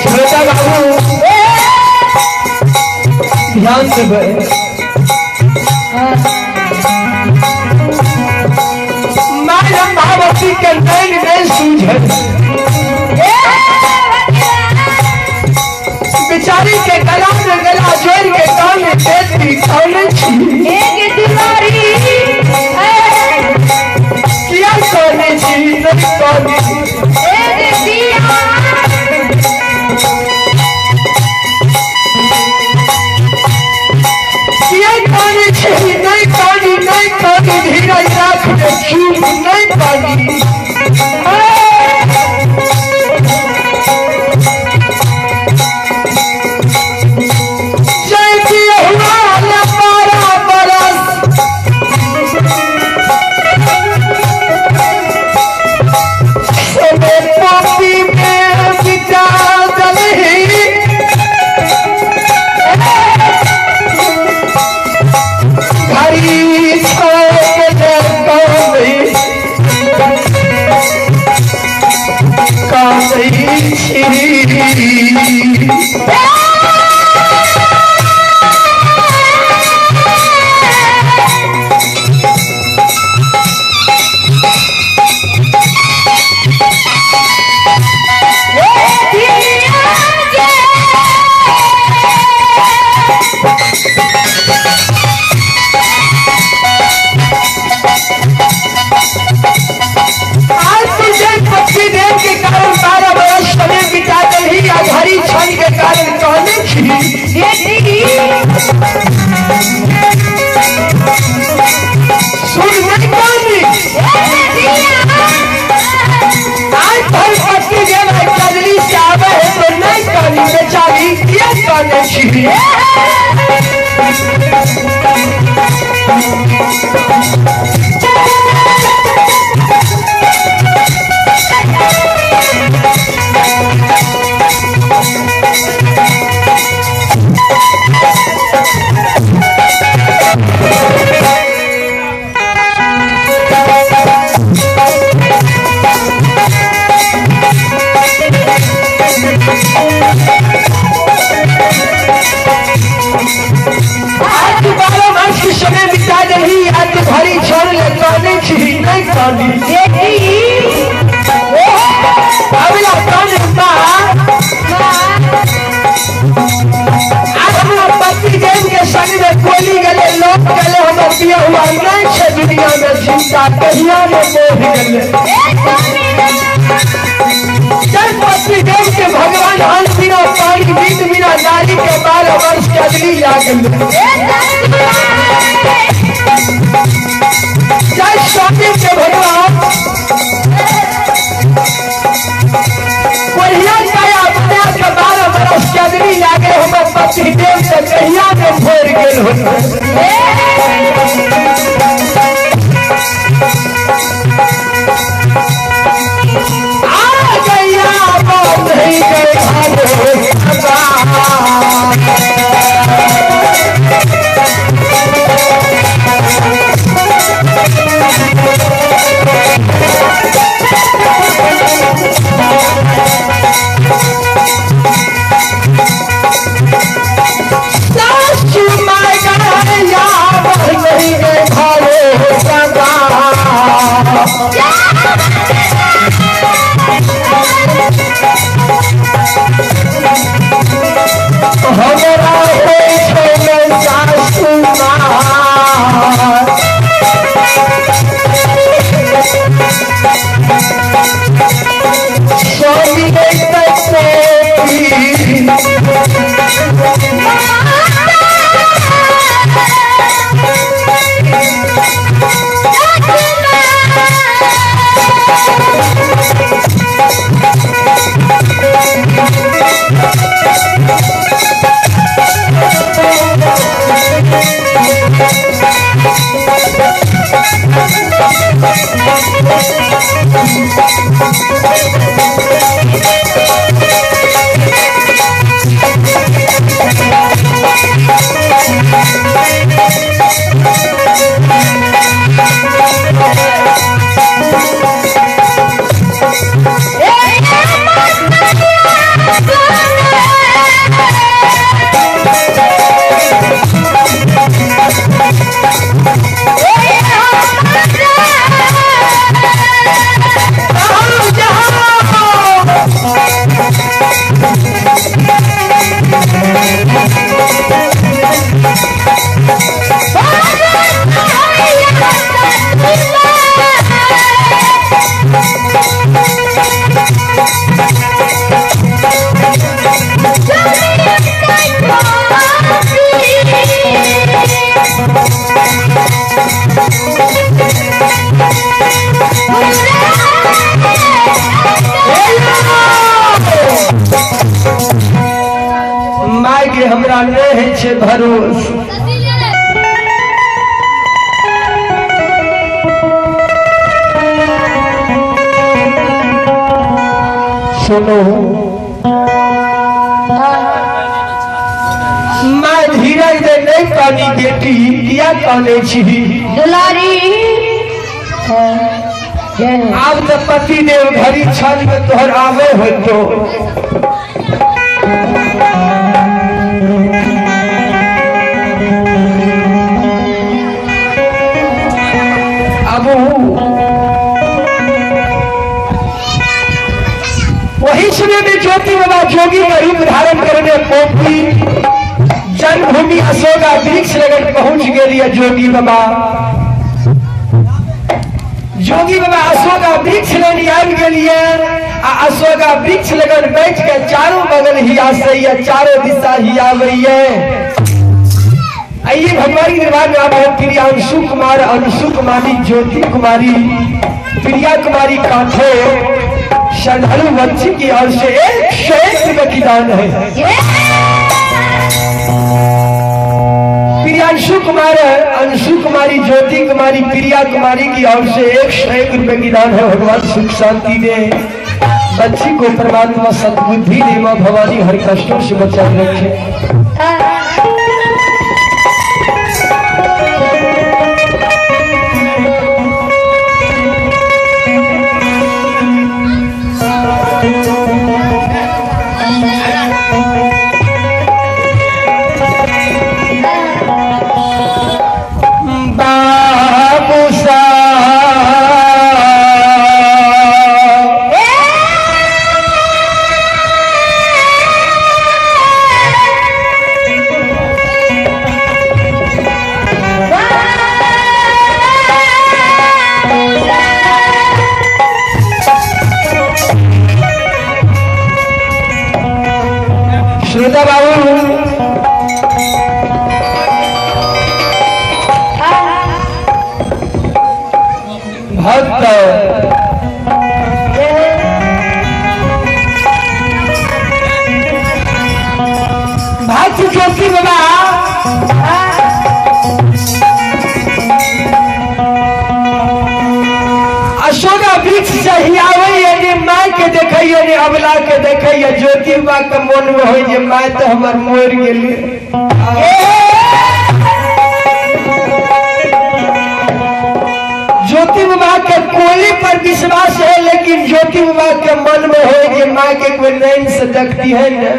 छोटा बाबू ध्यान देबै। माय भावती के नैन नहीं सूझे, बेचारी के गला में गला जोड़ के कान देती कौन छी किया कहने छी नहीं कहने। किया कहने छी नहीं कहनी नहीं कहनी, धीरज राख के चूप नहीं कहनी। जय हुआ 12 बरस सबे पापी में बिता दलही, घड़ी छोड़ कौनी कानी छी। आज तुझे पक्षी देव के कारण 12 बरस समय बिता ही घड़ी क्षण के कारण कहने छी। सुन नहीं कहनी। आज भर पक्षी देव कजली से आवे है तो नहीं कहनी, बेचारी किया कहने छी। आज 12 वर्ष के समय बिता रही, आज घड़ी छोड़ ले कहने छी नहीं कहनी। अगला कौन बा आज हमरा पति देव के संग में कोली गले लोग गले, हमर बिया हुआ नहीं छे दुनिया में चिंता कहिया में मोह गले। जब पति देव के भगवान अन्न बिना पानी बीत बिना नारी के 12 वर्ष के अगली लागल। जय स्वामी के भगवान बढ़िया काया बना के 12 बरस के आदमी लागे, हमर पति देव से कहिया में भोर गेल होते। आ गैया नहीं गए My के हमरा नहीं है छे भरोस। सुनो माय धीरज दे नहीं पानी बेटी किया कहले छी दुलारी। आब तो पति देव घड़ी छल में तोहर आवे हो तो अब वही समय में ज्योति बाबा जोगी का रूप धारण करने पोपी जन्मभूमि अशोका वृक्ष लगन पहुंच गए जोगी बाबा। जोगी बाबा अशोका वृक्ष लेने आबि गेलिए आ अशोका वृक्ष लगन बैठ के चारों बगल ही आसैया, चारों दिशा ही आबैया। आइए भगवान के दरबार में आप प्रिया अंशु कुमार, अंशु कुमारी, ज्योति कुमारी, प्रिया कुमारी कांठे श्रद्धालु बच्ची की ओर से 101 रुपए की दान है। प्रियांशु कुमार, अंशु कुमारी, ज्योति कुमारी, प्रिया कुमारी की ओर से 101 रुपए की दान है। भगवान सुख शांति दे, बच्ची को परमात्मा सद्बुद्धि दे, मां भवानी हर कष्टों से बचा रखे। श्रोता बाबू भक्त भक्त ज्योति बाबा अशोका वृक्ष से ही आवे माय के देखिए ने अबला के देखिए ज्योति बाबा के मन में हो जे my तो हमर मर गेली। ज्योति बाबा के कोली पर विश्वास है, लेकिन ज्योति बाबा के मन में हो जे my के कोई नैन से देखती है ना।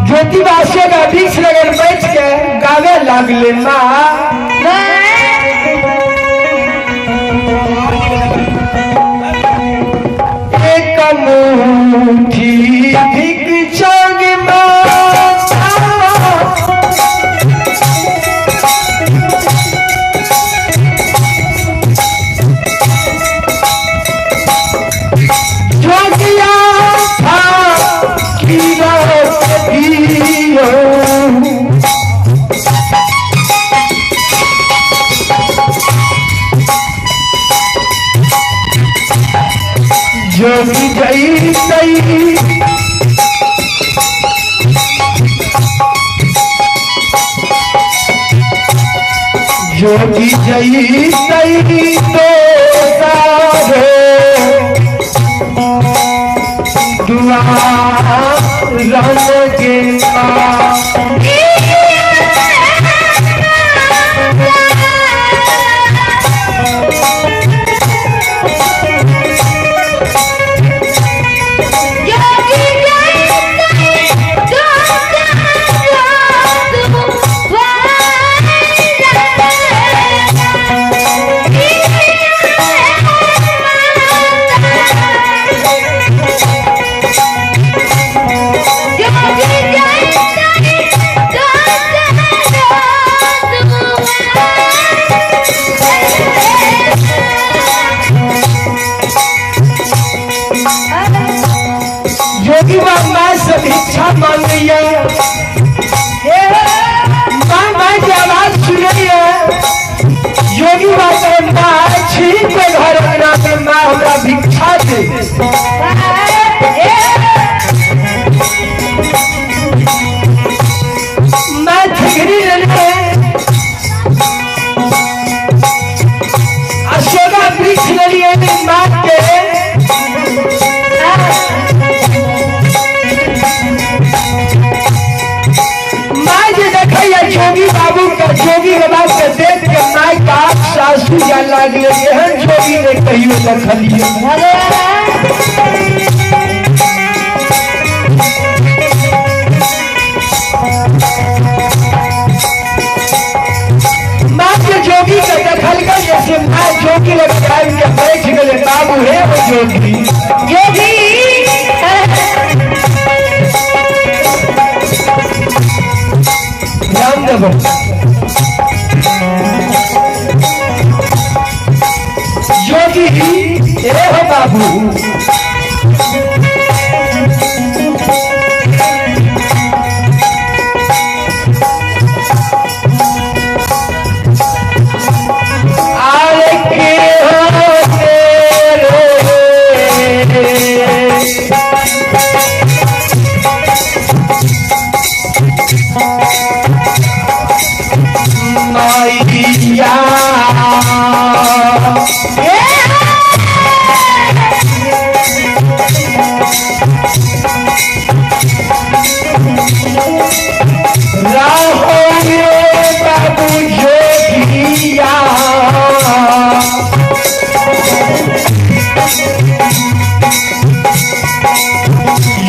ज्योति बाबा अशोका वृक्ष लगन बैठ के गावे लागले माँ एक मुट्ठी भिक्षांग माता जोगिया जैतई जोगी जैतई तो साधो दुआरन के माँ। जोगी बाबा से भिक्षा मांग रही है। माँ माँ की आवाज सुन रही है। जोगी बाबा माँ छीन के घर अंगना में माँ हमरा भिक्षा दे। माँ ठिकरी लेने अशोका वृक्ष लिए माँ के जोगी बाबू का जोगी बाबा के देख के माय बाप सासू जा लागले एहन जोगी ने कहियो देखलिए। माँ के जोगी के देखल के जैसे माँ जोगी लग आबि के बैठ गेले बाबू हे ओ जोगी जोगी ध्यान देबो। जोगी ए हो बाबू आरे के हो तेरे मैया राहो बाबू जोगिया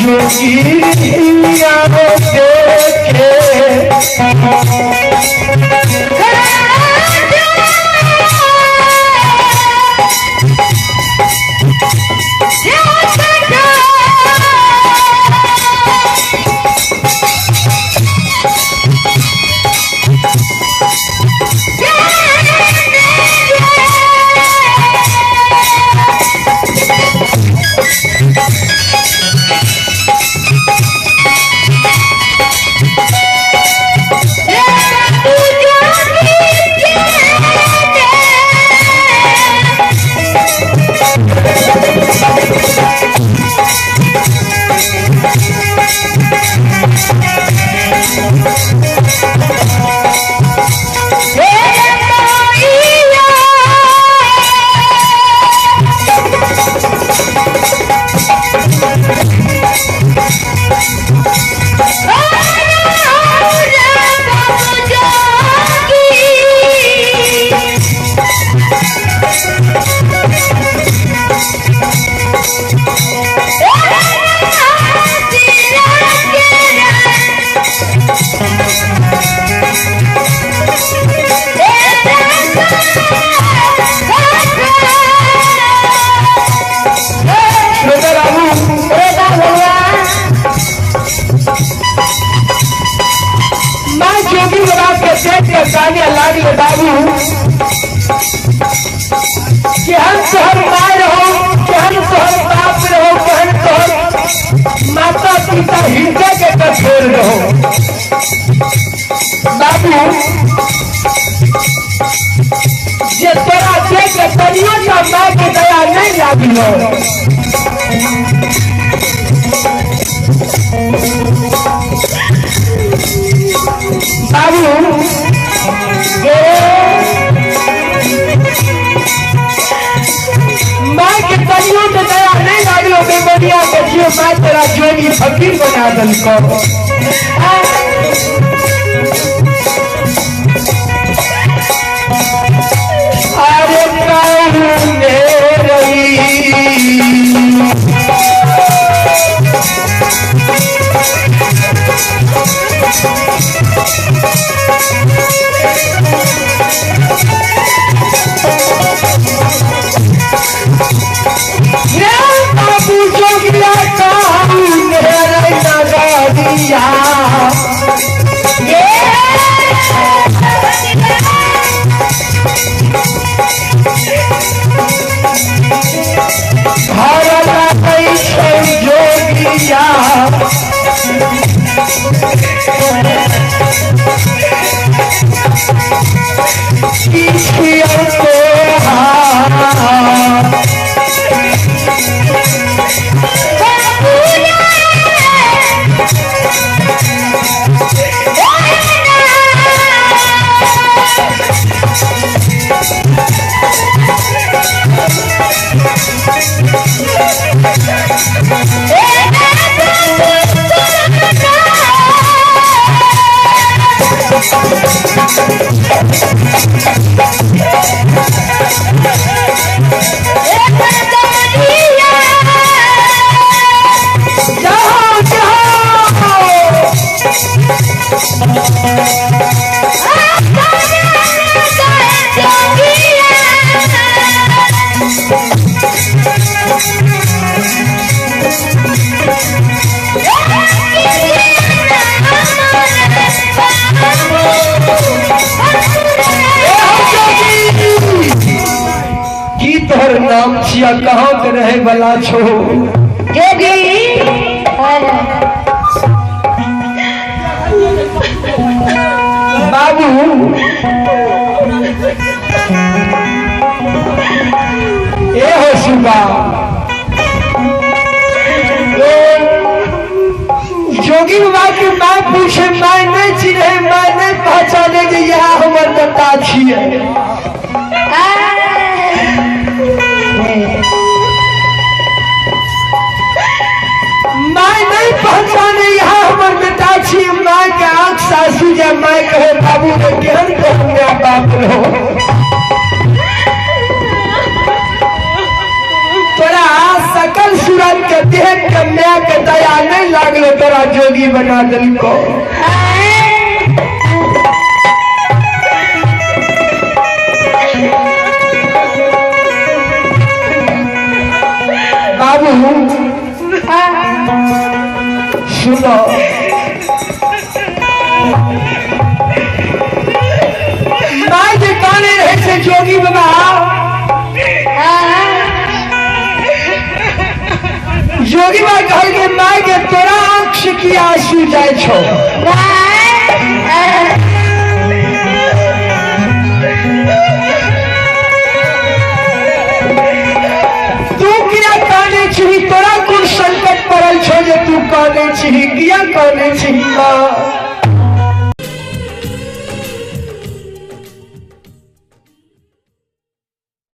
जोगिया देखे लागले बाबू कि हम तोहर माय रहो, कि हम तोहर बाप रहो, कि हम तोहर माता पिता हृदय के कठोर रहो। बाबू जे तोरा देख के तनियो टा माय के दया नहीं लागी हो। माय तोरा जोगी फकीर बना देलको। अरे कहूँ मेरी बाबू जोगिया कहूँ मेरे नगरिया घर लगै छै जोगिया। किछियो तोहार जाओ जाओ। की तोहर नाम छिया, कहाँ के रहे वाला छो? जोगी बाबू ए हो सुगा, जोगी बाबा के माँ पूछे, मैं नहीं चिन्हे, मैं नहीं पहचाने जे यह हमर बेटा छियै। मैं नहीं पहचाने यह हमर बेटा छी। माँ के आंख सासू जा, माँ कहे बाबू रे केहन केहन माय बाप रहो, तोरा सकल सूरत के देख के माय के दया नहीं लागलो, तोरा जोगी बना देलको। बाबू सुनो, माय जे काने रहे से जोगी बाबा, जोगी बाबा कहल के माय के तोरा आंख से की आंसू जाय छो? तू किया काने छी, तोरा कोन संकट पड़ल छो जे तू काने छी, किया काने छी माँ?